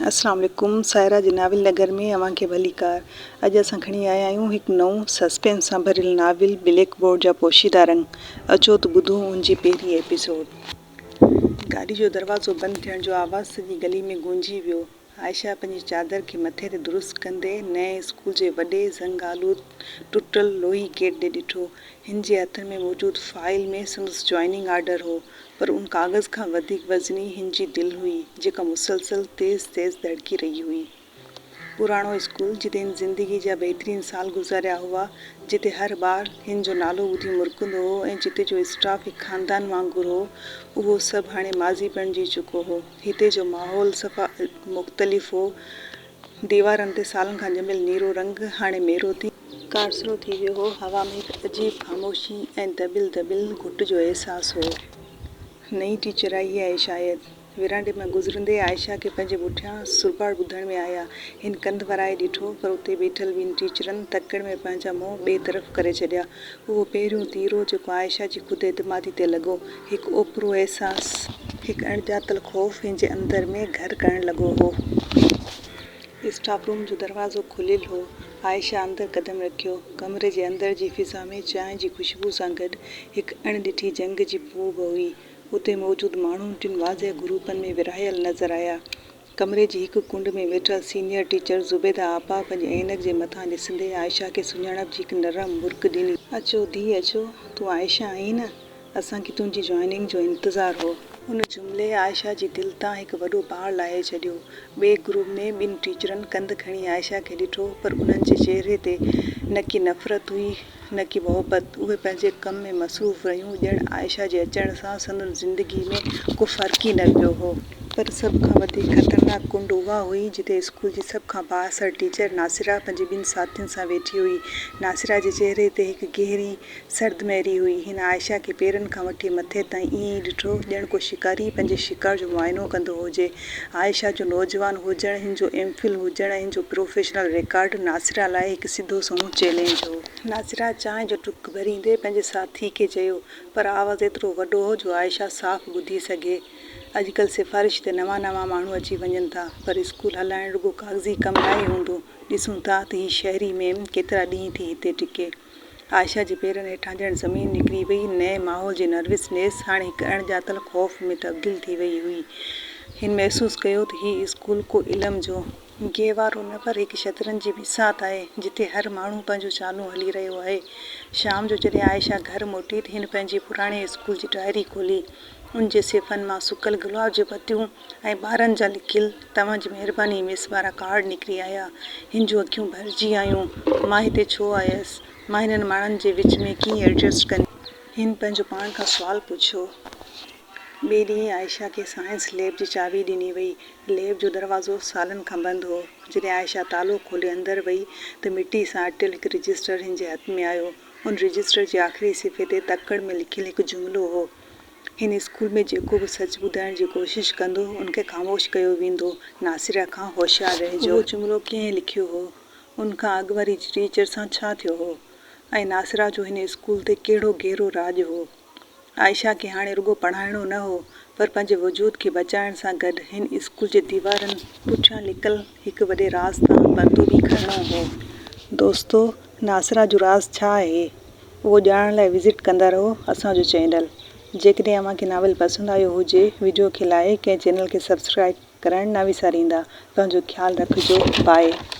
اسلام عليڪم سائره جي ناول نگر ۾ اوهان کي ڀليڪار اڄ اسان کڻي آيا آهيون هڪ نئون سسپينس سان ڀريل ناول بليڪ بورڊ جا پوشيده رنگ اچو ته ٻڌون ان جي پهرين ايپيسوڊ. گاڏي جو دروازو بند ٿيڻ جو آواز سڄي گلي ۾ گونجي ويو. عائشه پنهنجي چادر کي مٿي تي درست ڪندي نئين اسڪول جي وڏي زنگ آلود ٽٽل لوهي گيٽ ڏي ڏٺو. هن جي هٿن ۾ موجود فائيل ۾ سندس جوائننگ آرڊر هو. پر ان ڪاغذ کان وڌيڪ وزني هن جي دل هئي، جيڪا مسلسل تيز تيز ڌڙڪي رهي هئي. پراڻو اسڪول، جتي هن زندگيء جا بهترين سال گذاريا هئا، جتي هر ٻار هن جو نالو ٻڌي مرڪندو هو ۽ جتي جو اسٽاف هڪ خاندان وانگر هو، اهو سڀ هاڻي ماضي بڻجي چڪو هو. هتي جو ماحول صفا مختلف هو. ديوارن تي سالن کان ڄميل نيرو رنگ هاڻي ميرو ٿي. ڪارسرو ٿي ويو هو. هوا ۾ هڪ عجيب خاموشي ۽ دٻيل دٻيل گهٽ جو احساس هو. نئين ٽيچر آئي آهي شايد. ورانڊي مان گذرندي عائشه کي پنهنجي پٺيان سرٻاٽ ٻڌڻ ۾ آيا. هن ڪنڌ ورائي ڏٺو پر اتي بيٺل ٻن ٽيچرن تڪڙ ۾ پنهنجا منهن ٻئي طرف ڪري ڇڏيا. اهو پهريون تير هو جيڪو عائشه جي خود اعتمادي تي لڳو. هڪ اوپرو احساس. هڪ اڻڄاتل خوف هن جي اندر ۾ گهر ڪرڻ لڳو هو. اسٽاف روم جو دروازو کليل هو. عائشه اندر قدم رکيو. ڪمري جي اندر جي فضا ۾ چانهه جي خوشبو سان گڏ هڪ اڻ ڏٺي جنگ جي بوء به هئي. اتي موجود ماڻهو ٽن واضح گروپن ۾ ورهايل نظر آيا. ڪمري جي هڪ ڪنڊ ۾ ويٺل سينيئر ٽيچر زبيده آپا پنهنجي عينڪ جي مٿان ڏسندي عائشه کي سڃاڻپ جي هڪ نرم مرڪ ڏني. اچو ڌيء اچو، تون عائشه آهين نه؟ اسان کي تنهنجي جوائننگ جو انتظار هو. ان جملي عائشه جي دل تان هڪ وڏو بار لاهي ڇڏيو. ٻئي گروپ ۾ ٻن ٽيچرن ڪنڌ کڻي عائشه کي ڏٺو پر انهن جي چهري تي نه ڪي نفرت هئي نه ڪي محبت. اهي پنهنجي ڪم ۾ مصروف رهيون ڄڻ عائشه جي اچڻ سان سندن زندگي ۾ ڪو فرق ئي نه پيو هو. پر سڀ کان وڌيڪ خطرناڪ ڪنڊ اها هئي جتي اسڪول جي سڀ کان بااثر ٽيچر ناصره پنهنجي ٻن ساٿين سان ويٺي هئي. ناصره جي چهري تي هڪ گهري سرد مهري هئي. هن عائشه کي پيرن کان وٺي مٿي تائين ائين ئي ڏٺو ڄڻ ڪو شڪاري پنهنجي شڪار جو معائنو ڪندو هجي. عائشه جو نوجوان هجڻ، هن جو ايم فل هجڻ ۽ هن جو پروفيشنل ريڪارڊ ناصره لاء هڪ سڌو سنئون چئلينج هو. ناصره چانهه جو ٽڪ ڀريندي پنهنجي ساٿي کي چيو، پر آواز ايترو وڏو هو جو عائشه صاف ٻڌي سگهي. اڄڪلهه سفارش تي نوان نوان ماڻهو اچي وڃن ٿا، پر اسڪول هلائڻ رڳو ڪاغذي ڪم ناهي هوندو. ڏسون ٿا ته هي شهري ميم ڪيترا ڏينهن ٿي هتي ٽڪي. عائشه جي پيرن هيٺان ڄڻ زمين نڪري وئي. نئين ماحول جي نروسنيس هاڻي هڪ اڻ ڄاتل خوف ۾ تبديل ٿي وئي هئي. هن محسوس ڪيو ته هي اسڪول ڪو علم جو. گهوارو نه پر هڪ شطرنج جي بساط آهي، جتي هر ماڻهو پنهنجون چالون هلي رهيو آهي. شام جو جڏهن عائشه گهر موٽي ته هن پنهنجي پراڻي اسڪول جي ڊائري کولي. ان جي صفحن مان سڪل گلاب جون پتيون ۽ ٻارن جا لکيل توهان جي مهرباني مس وارا ڪارڊ نڪري آيا. هن جون اکيون ڀرجي آيون. مان هتي ڇو آيس؟ مان هنن ماڻهن جي وچ ۾ ڪيئن ايڊجسٽ ڪنديس؟ هن پنهنجو پاڻ کان سوال پڇيو. ٻئي ڏينهن عائشه کي سائنس ليب جي چاٻي ڏني وئي. ليب جو دروازو سالن کان بند هو. جڏهن عائشه تالو کولي اندر وئي ته مٽي سان اٽيل هڪ رجسٽر هن جي هٿ ۾ آيو. ان رجسٽر جي آخري صفحي تي تڪڙ ۾ لکيل هڪ جملو هو، هن اسڪول ۾ جيڪو به سچ ٻڌائڻ جي ڪوشش ڪندو، ان کي خاموش ڪيو ويندو، ناصره کان هوشيار رهجو. اهو جملو ڪنهن لکيو هو؟ ان کان اڳ واري ٽيچر سان ڇا ٿيو هو؟ ۽ ناصره جو هن اسڪول تي ڪهڙو گهرو راڄ هو؟ عائشه کي هاڻي رڳو پڙهائڻو نه هو، پر پنهنجي وجود کي بچائڻ سان گڏ هن اسڪول جي ديوارن پٺيان لڪل هڪ وڏي راز تان پردو به کڻڻو هو. دوستو! ناصره جو راز ڇا آهي؟ اهو ڄاڻڻ لاء وزٽ ڪندا رهو اسان جو چينل. جيڪڏهن اوهان کي ناول پسند آيو هجي وڊيو کي لائيڪ ۽ چينل کي سبسڪرائيب ڪرڻ نه وساريندا. پنهنجو خيال رکجو باء.